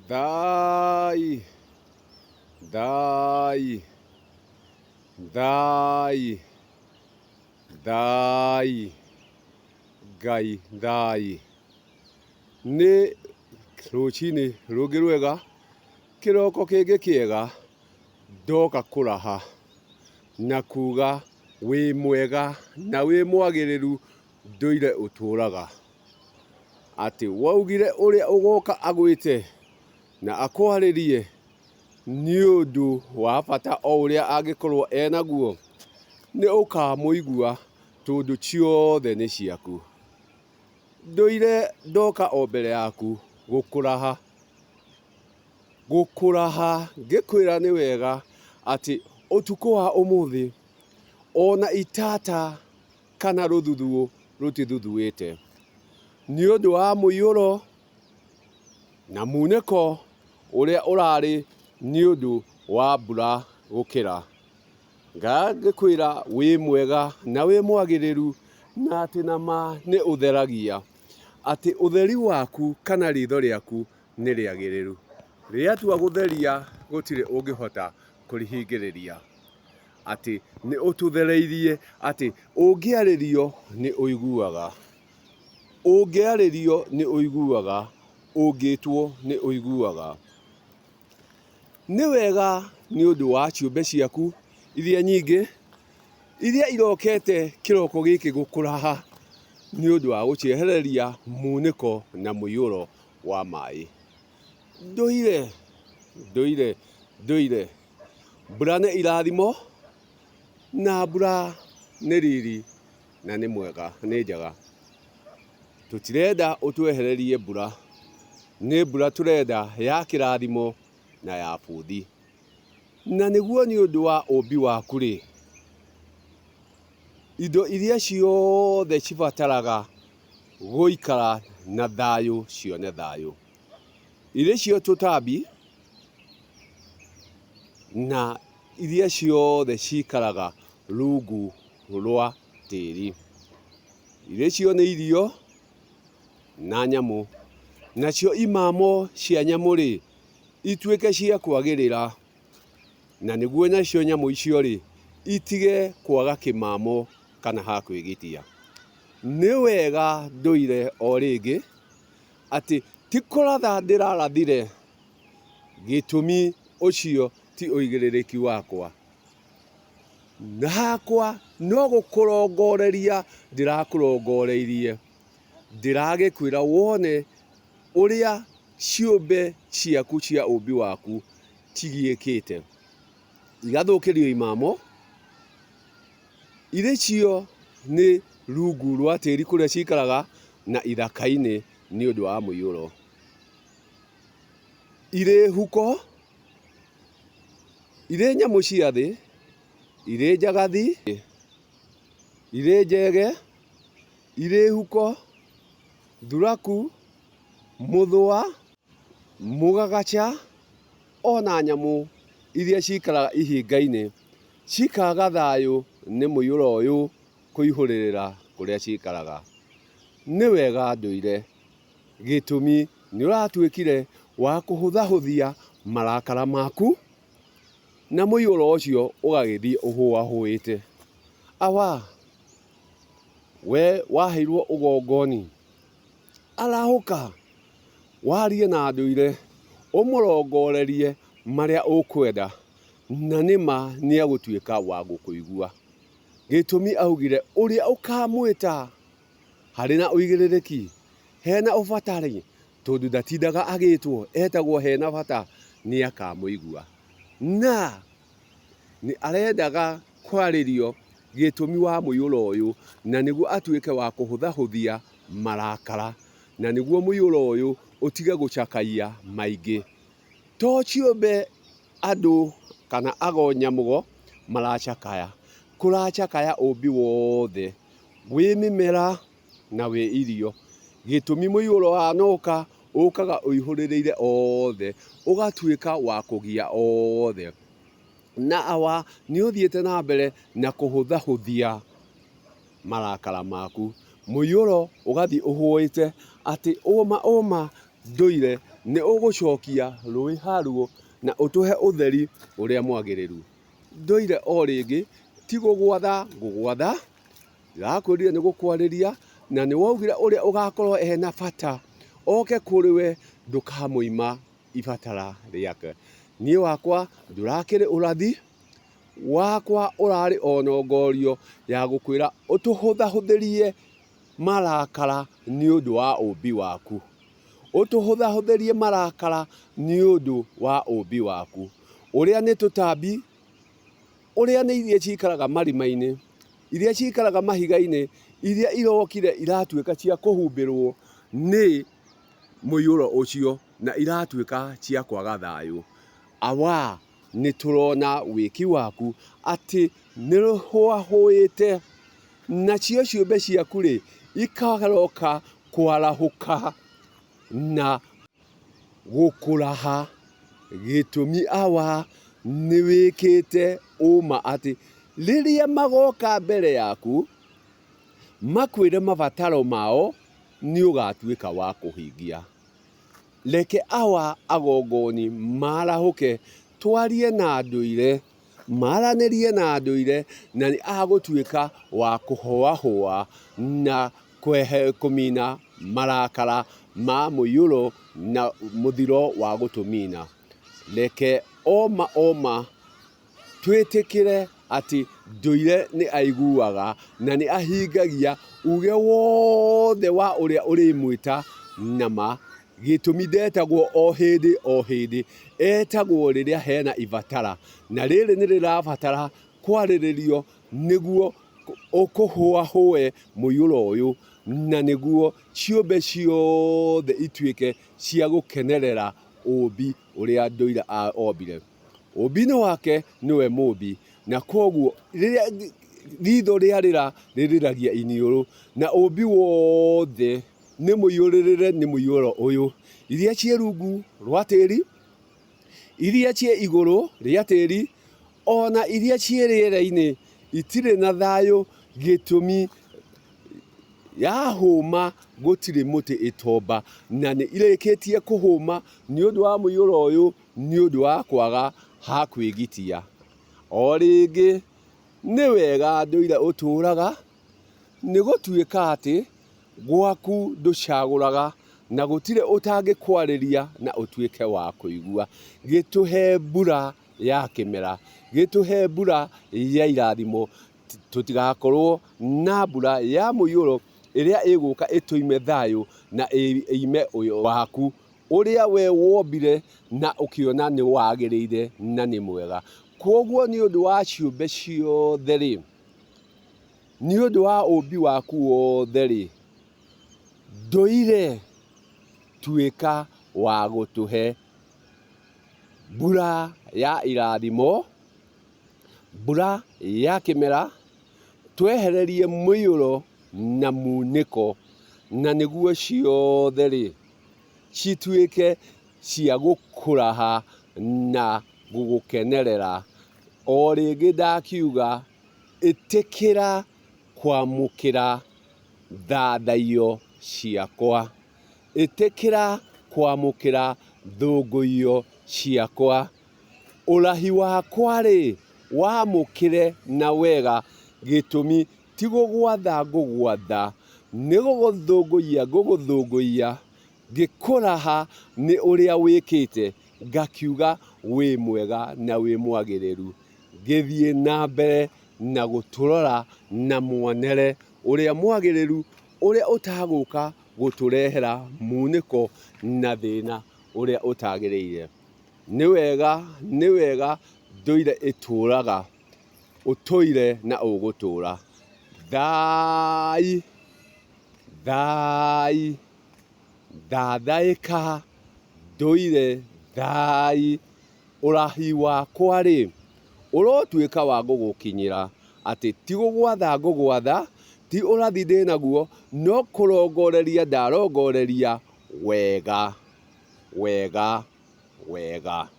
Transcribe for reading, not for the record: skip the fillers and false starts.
Thai, thai, thai, thai, Ngai thai. Nĩ rũcinĩ rũngĩ rwega, kĩroko kĩngĩ kĩega, ndoka kũraha na kuga wĩ mwega na wĩ mwagĩrĩru ndũire ũtũraga. Atĩ waugire ũrĩa ũgoka agwĩte na akwarĩrie nĩ ũndũ wa bata o ũrĩa angĩkorwo enaguo, nĩ ũkamũigua tondũ ciothe nĩ ciaku. Ndũire ndoka o mbere yaku gũkũraha, gũkũraha ngĩkwĩra nĩ wega atĩ ũtukũ wa ũmũthĩ ona itata kana rũthuthuũ rũtithuthuĩte nĩ ũndũ wa mũiyũro na munĩko ũrĩa ũrarĩ nĩ ũndũ wa mbura gũkĩra. Ngĩkwĩra wĩ mwega na wĩ mwagĩrĩru na atĩ na ma nĩ ũtheragia, atĩ ũtheri waku kana ritho rĩaku nĩ rĩagĩrĩru. Rĩatua gũtheria gũtirĩ ũngĩhota kũrĩhingĩrĩria. Atĩ nĩ ũtũthereirie atĩ ũngĩarĩrio nĩ ũiguaga, ũngĩarĩrio nĩ ũiguaga, ũngĩtwo nĩ ũiguaga. Nĩ wega nĩ ũndũ wa ciũmbe ciaku iria nyingĩ, iria irokete kĩroko gĩkĩ gũkũraha nĩ ũndũ wa gũciehereria munĩko na mũiyũro wa maĩ. Ndũire, ndũire, ndũire, mbura nĩ irathimo na mbura nĩ riri na nĩ mwega, nĩ njega. Tũtirenda ũtwehererie mbura, nĩ mbura tũrenda ya kĩrathimo na ya bũthi. Na nĩguo nĩ ũndũ wa ũmbi waku-rĩ, indo iria ciothe cibataraga gũikara na thayũ cione thayũ. Irĩ cio tũtambi na iria ciothe cikaraga rungu rwa tĩri. Irĩ cio nĩ irio na nyamũ. Nacio imamo cia nyamũ-rĩ, ituĩke cia kwagĩrĩra, na nĩguo nacio nyamũ icio-rĩ, itige kwaga kĩmamo kana ha kwĩgitia. Nĩ wega ndũire o rĩngĩ atĩ ti kũratha ndĩrarathire, gĩtũmi ũcio ti ũigĩrĩrĩki wakwa. Na hakwa no gũkũrongoreria ndĩrakũrongoreirie, ndĩragĩkwĩra wone ũrĩa ciũmbe ciaku cia ũmbi waku cigiĩkĩte, igathũkĩrio imamo, irĩ cio nĩ rungu rwa tĩri kũrĩa cikaraga na ithaka-inĩ nĩ ũndũ wa mũiyũro. Irĩ huko, irĩ nyamũ cia thĩ, irĩ njagathi, irĩ njege, irĩ huko, thuraku, mũthũa, mũgagaca, ona nyamũ iria cikaraga ihinga-inĩ cikaga thayũ nĩ mũiyũro ũyũ kũihũrĩrĩra kũrĩa cikaraga. Nĩ wega ndũire, gĩtũmi nĩ ũratuĩkire wa kũhũthahũthia marakara maku na mũiyũro ũcio ũgagĩthiĩ ũhũahũĩte. Awa, we waheirwo ũgongoni, arahũka warie na ndũire, ũmũrongorerie marĩa ũkwenda, na nĩma nĩegũtuĩka wa gũkũigua. Gĩtũmi augire ũrĩa ũkamwĩta harĩ na ũigĩrĩrĩki, hena ũbatari, tondũ ndatindaga agĩtwo, etagwo hena bata, nĩakamũigua. Na nĩ arendaga kwarĩrio gĩtũmi wa mũiyũro ũyũ, na nĩguo atuĩke wa kũhũthahũthia marakara, na nĩguo mũiyũro ũyũ ũtige gũcakaia maingĩ. To ciũmbe andũ kana ago nyamũgo maracakaya, kũracakaya ũmbi wothe, wĩ mĩmera na wĩ irio. Gĩtũmi mũiyũro wanoka ũkaga ũihũrĩrĩire othe, ũgatuĩka wa kũgia othe. Na Awa nĩ ũthiĩte na mbere na kũhũthahũthia marakara maku. Mũiyũro ũgathiĩ ũhũĩte atĩ ũma ũma Ndũire nĩ ũgũcokia rũĩ haruo na ũtũhe ũtheri ũrĩa mwagĩrĩru. Ndũire o rĩngĩ ti gũgwatha ngũgwatha, ndĩrakwĩrire nĩ gũkwarĩria na nĩ waugire ũrĩa ũgakorwo ena bata oke kũrĩ we ndũkamũima ibatara rĩake. Niĩ wakwa ndũrakĩrĩ ũrathi, wakwa ũrarĩ o nongorio ya gũkwĩra ũtũhũthahũthĩrie marakara nĩ ũndũ wa ũmbi waku. Ũtũhũthahũthĩrie marakara nĩ ũndũ wa ũmbi waku. Ũrĩa nĩ tũtambi, ũrĩa nĩ iria cikaraga marima-inĩ, iria cikaraga mahiga-inĩ, iria irokire iratuĩka cia kũhumbĩrwo nĩ mũiyũro ũcio na iratuĩka cia kwaga thayũ. Awa, nĩ tũrona wĩki waku atĩ nĩ rũhũahũĩte, nacio ciũmbe ciaku-rĩ, ikaroka kwarahũka na gũkũraha. Gĩtũmi Awa, nĩ wĩkĩte ũma atĩ rĩrĩa magoka mbere yaku, makwĩre mabataro mao, nĩ ũgatuĩka wa kũhingia. Reke Awa agongoni marahũke, twarie na ndũire, maranĩrie na ndũire, na nĩ agũtuĩka wa kũhũahũa na kũmina marakara ma mũiyũro na mũthiro wa gũtũmina. Reke oma oma twĩtĩkĩre atĩ ndũire nĩ aiguaga na nĩ ahingagia uge wothe wa ũrĩa ũrĩmwĩta na ma. Gĩtũmi ndetagwo o hĩndĩ o hĩndĩ, etagwo rĩrĩa hena ibatara, na rĩrĩ nĩ rĩrabatara kwarĩrĩrio nĩguo ũkũhũahũe mũiyũro ũyũ, na nĩguo ciũmbe ciothe ituĩke cia gũkenerera ũũmbi ũrĩa ndũire ombire. Ũũmbi-inĩ wake nĩwe mũũmbi, na kwoguo rĩrĩa ritho rĩarĩra rĩrĩragia iniũrũ, na ũũmbi wothe nĩ mũiyũrĩrĩre nĩ mũiyũro ũyũ. Iria ciĩ rungu rwa tĩri, iria ciĩ igũrũ rĩa tĩri, ona iria ciĩ rĩera-inĩ itirĩ na thayũ gĩtũmi yahũma gũtirĩ mũtĩ ĩtomba, na nĩ irĩkĩtie kũhũma nĩ ũndũ wa mũiyũro ũyũ nĩ ũndũ wa kwaga ha kwĩgitia. O rĩngĩ nĩ wega ndũire ũtũraga, nĩ gũtuĩka atĩ gwaku ndũcagũraga na gũtirĩ ũtangĩkwarĩria na ũtuĩke wa kũigua. Gĩtũhe mbura ya kĩmera, gĩtũhe mbura ya irathimo, tũtigakorwo na mbura ya mũiyũro ĩrĩa ĩgũka ĩtũime thayũ na ĩime ũyũ waku ũrĩa we wombire na ũkĩona nĩ wagĩrĩire na nĩ mwega. Kwoguo nĩ ũndũ wa ciũmbe ciothe-rĩ, nĩ ũndũ wa ũũmbi waku wothe-rĩ, ndũire tuĩka wa gũtũhe mbura ya irathimo, mbura ya kĩmera, twehererie mũiyũro na munĩko, na nĩguo ciothe-rĩ, cituĩke cia gũkũraha na gũgũkenerera. O rĩngĩ ndakiuga, ĩtĩkĩra kwamũkĩra thathaiyo ciakwa. Ĩtĩkĩra kwamũkĩra thũngũiyo ciakwa. Ũrahi wakwa-rĩ, wamũkĩre na wega, gĩtũmi ti gũgwatha ngũgwatha, nĩ gũgũthũngũiya ngũgũthũngũiya, ngĩkũraha nĩ ũrĩa wĩkĩte, ngakiuga wĩ mwega na wĩ mwagĩrĩru. Gĩthiĩ na mbere na gũtũrora na muonere ũrĩa mwagĩrĩru, ũrĩa ũtagũka gũtũrehera munĩko na thĩna ũrĩa ũtagĩrĩire. Nĩ wega, nĩ wega ndũire ĩtũraga, ũtũire na ũgũtũra. Thai, thai, thathaĩka, ndũire thai. Ũrahi wakwa-rĩ, ũrotuĩka wa gũgũkinyĩra, atĩ ti gũgwatha ngũgwatha, ti ũrathi ndĩ naguo, no kũrongoreria ndarongoreria wega, wega, wega.